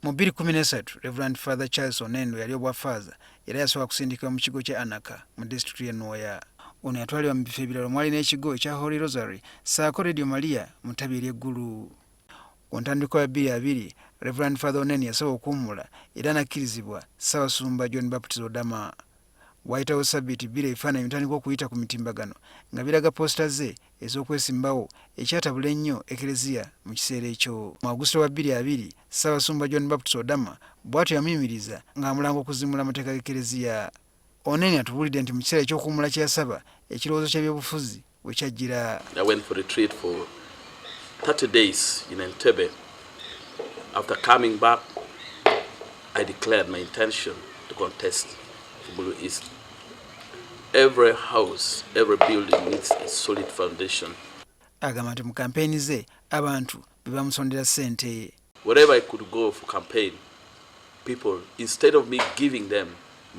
Mu 2013, Reverend Father Charles Onen yali obwafaaza era yasooka kusindikibwa mu kigo kya Anaka mu disitulikiti y'e Nwoya. Ono yatwalibwa mu bifo ebirala omwali n'ekigo ekya Holy Rosary ssaako Radio Maria mu ttabi ery'e Gulu. Ku ntandikwa ya 2020, Reverend Father Onen yasaba okuwummula era n'akkirizibwa Ssaabasumba John Baptist Odama. Waayitawo ssabbiiti bbiri ebifaananyi bitandika okuyita ku mitimbagano nga biraga posita ze ez'okwesimbawo ekyatabula ennyo Eklezia mu kiseera ekyo. Mu Agusito wa 2020, Ssaabasumba John Baptist Odama bw'atyo yamuyimiriza ng'amulanga okuzimula amateeka g'Eklezia. Onen atubuulidde nti mu kiseera eky'okuwummula kye yasaba, ekirowoozo ky'ebyobufuzi we kyajjira. I went for retreat for 30 days in Entebbe. After coming back, I declared my intention to contest for Gulu East. Every house, every building needs a solid foundation. Agamba nti mu kampeyini ze abantu be bamusondera ssente. Wherever I could go for campaign, people, instead of me giving them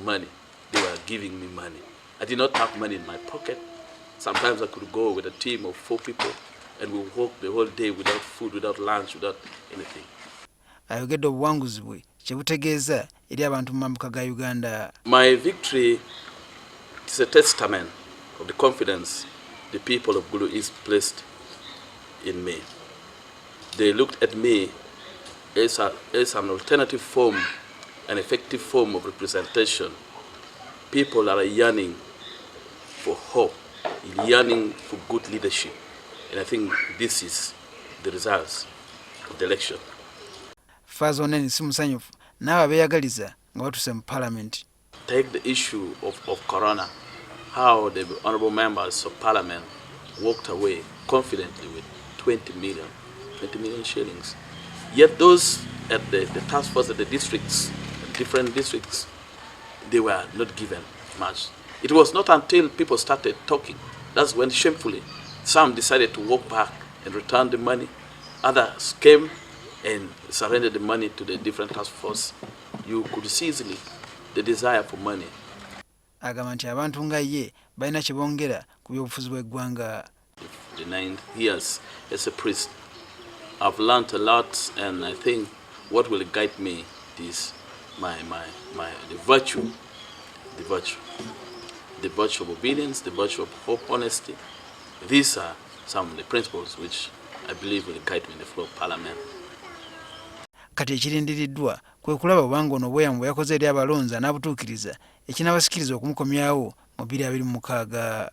money, they were giving me money. I did not have money in my pocket. Sometimes I could go with a team of four people and we walk the whole day without food, without lunch, without anything. Ayogedde obuwanguzi bwe kye butegeeza eri abantu mu mambuka ga Uganda. My victory is a testament of the confidence the people of Gulu East placed in me. They looked at me as an alternative form, an effective form of representation. People are yearning for hope, yearning for good leadership. And I think this is the results of the election. Faaza Onen si musanyufu n'abo abeeyagaliza nga batuuse mu Paalamenti. Take the issue of Corona, how the honorable members of parliament walked away confidently with 20 million, 20 million shillings. Yet those at the task force at the districts, different districts, they were not given much. It was not until people started talking, that's when shamefully some decided to walk back and return the money. Others came and surrendered the money to the different task force. You could see easily the desire for money. Agamba nti abantu nga ye balina kye bongera ku byobufuzi bw'eggwanga. The 9 years as a priest, I've learned a lot, and I think what will guide me is my, the virtue, the virtue, the virtue of obedience, the virtue of hope, honesty. These are some of the principles which I believe will guide me in the floor of parliament. Kati ekirindiriddwa kwe kulaba obanga ono obweyamu bwe yakoze eri abalonzi anaabutuukiriza ekinabasikiriza okumukomyawo mu 2026.